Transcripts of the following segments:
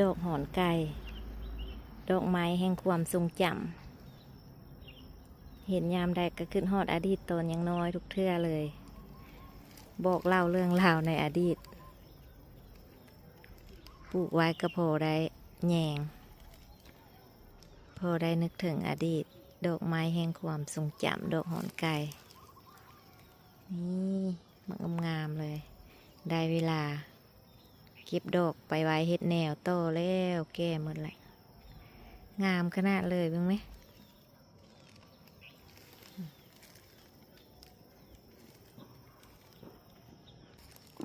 ດອກຫອນໄກ່ ດອກໄມ້ແຫ່ງຄວາມຊົງຈຳ. ເຫັນຍາມໃດກໍຄິດຮອດອະດີດຕອນຍັງນ້ອຍທຸກເທື່ອເລີຍ. ບອກເລົ່າເລື່ອງລາວໃນອະດີດ. ປູກໄວ້ກໍພໍໄດ້ແຍງ, ພໍໄດ້ນຶກເຖິງອະດີດ. ດອກໄມ້ແຫ່ງຄວາມຊົງຈຳ, ດອກຫອນໄກ່. ນີ້ ບັກງາມໆເລີຍ. ໄດ້ເວລາເກັບດອກໄປໄວ້ເຮັດແນວຕໍ່ແລ້ວ, ແກ່ໝົດແລ້ວ. ງາມຂະໜາດເລີຍ, ເບິ່ງແມ.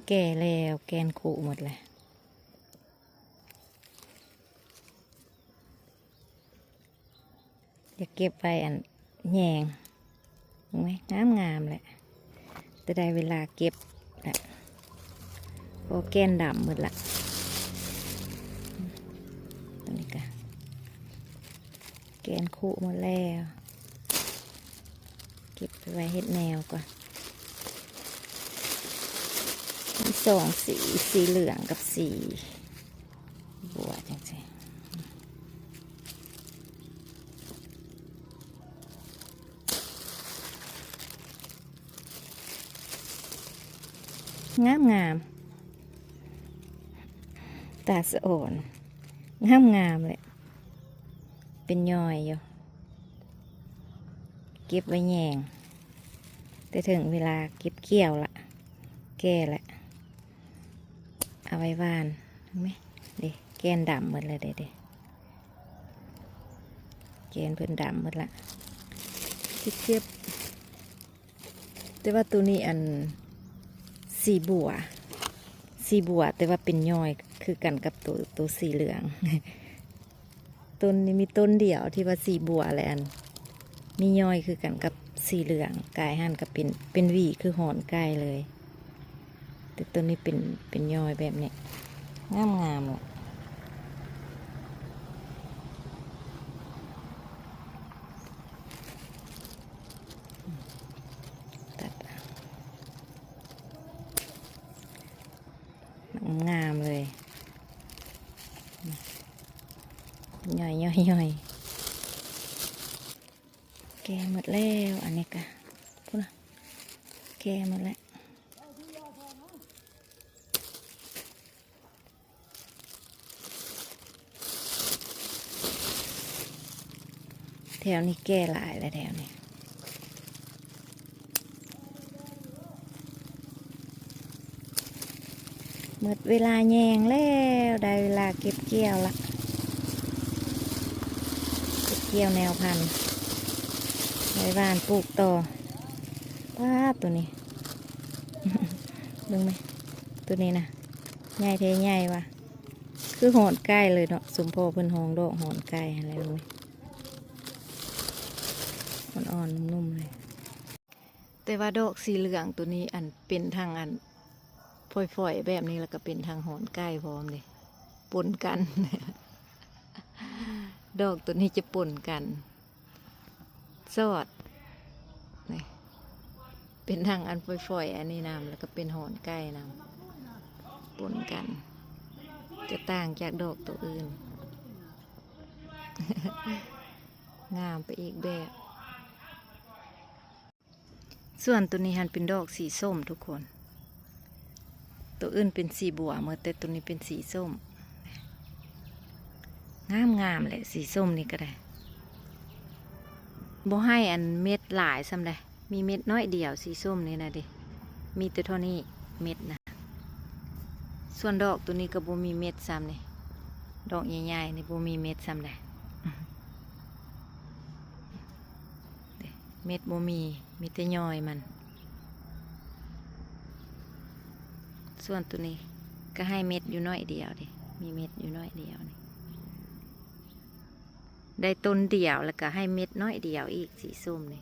ແກ່ແລ້ວ, ແກ່ນຄຸໝົດແລ້ວ. ຢາກເກັບໄວ້ອັນແຍງ. ເຫັນໄໝ? ງາມໆແຫຼະ. ແຕ່ໄດ້ເວລາເກັບລະ. ໂອ້ ແກ່ນດຳໝົດລະ. ຕົວນີ້ກະແກ່ນຄຸໝົດແລ້ວ. ເກັບໄປໄວ້ເຮັດແນວກ່ອນ. ມີສອງສີ, ສີເຫຼືອງກັບສີບົວຈັ່ງຊີ້. ງາມໆ, ຕາສະອອນ, ງາມໆແຫຼະ. ເປັນຍ່ອຍຢູ່. ເກັບໄວ້ແຍງ, ແຕ່ເຖິງເວລາເກັບກ່ຽວລະ, ແກ່ລະ, ເອົາໄວ້ຫວ່ານ. ເຫັນໄໝ? ເດ້, ແກ່ນດຳໝົດແລ້ວເດ້, ເດ້. ແກ່ນເພິ່ນດຳໝົດລະ. ຊິເກັບ. ແຕ່ວ່າໂຕນີ້ອັນສີບົວ, ສີບົວ ແຕ່ວ່າເປັນຍ່ອຍຄືກັນກັບໂຕ, ໂຕສີເຫຼືອງ. ຕົ້ນນີ້ມີຕົ້ນດຽວທີ່ວ່າສີບົວ ແລະ ອັນມີຍ່ອຍຄືກັນກັບສີເຫຼືອງ, ກາຍຫັ້ນກໍເປັນ, ເປັນຫວີຄືຫອນໄກ່ເລີຍ. ແຕ່ໂຕນີ້ເປັນ, ເປັນຍ່ອຍແບບນີ້, ງາມໆ ຕັດ ງາມເລີຍ, ຍ່ອຍໆໆ. ແກ່ໝົດແລ້ວ, ອັນນີ້ກະ ພຸ້ນນະ, ແກ່ໝົດແລ້ວ. ແຖວນີ້ແກ່ຫຼາຍແລ້ວແຖວນີ້. ໝົດເວລາແຍງແລ້ວ, ໄດ້ເວລາເກັບກ່ຽວລະ, ເກັບກ່ຽວແນວພັນ ໄວ້ຫວ່ານປູກຕໍ່. ປາດ ໂຕນີ້ ເບິ່ງແມ, ໂຕນີ້ນະ ໃຫຍ່ແທ້ໃຫຍ່ວ່າ ຄືຫອນໄກ່ເລີຍເນາະ, ສົມພໍເພິ່ນຮ້ອງດອກຫອນໄກ່ຫັ້ນແຫຼະ. ເບິ່ງແມ, ອ່ອນໆ ນຸ່ມໆ ເລີຍ. ແຕ່ວ່າດອກສີເຫຼືອງໂຕນີ້ ອັນ ເປັນທັງອັນຝອຍໆແບບນີ້ ແລ້ວກໍເປັນທັງຫອນໄກ່ພ້ອມເດ້, ປົນກັນ. ດອກໂຕນີ້ຈະປົນກັນ ຊອດ ນີ້ ເປັນທັງອັນຝອຍໆອັນນີ້ນຳ ແລ້ວກໍເປັນຫອນໄກ່ນຳ ປົນກັນ, ຈະຕ່າງຈາກດອກໂຕອື່ນ ງາມໄປອີກແບບ. ສ່ວນໂຕນີ້ຫັ້ນເປັນດອກສີສົ້ມທຸກຄົນ, ໂຕອື່ນເປັນສີບົວໝົດ ແຕ່ໂຕນີ້ເປັນສີສົ້ມ. ງາມໆແຫຼະ ສີສົ້ມນີ້ກໍໄດ້, ບໍ່ໃຫ້ອັນເມັດຫຼາຍສ່ຳໃດ, ມີເມັດນ້ອຍດຽວ. ສີສົ້ມນີ້ນະເດ ມີແຕ່ເທົ່ານີ້ເມັດນະ. ສ່ວນດອກໂຕນີ້ກໍບໍ່ມີເມັດສ່ຳນີ້, ດອກໃຫຍ່ໆນີ້ບໍ່ມີເມັດສ່ຳໃດ. ເມັດບໍ່ມີ, ມີແຕ່ຍ່ອຍມັນ. ສ່ວນໂຕນີ້ກໍໃຫ້ເມັດຢູ່ໜ້ອຍດຽວເດ, ມີເມັດຢູ່ໜ້ອຍດຽວນີ້, ໄດ້ຕົ້ນດຽວ ແລ້ວກໍໃຫ້ເມັດໜ້ອຍດຽວອີກ. ສີສົ້ມນີ້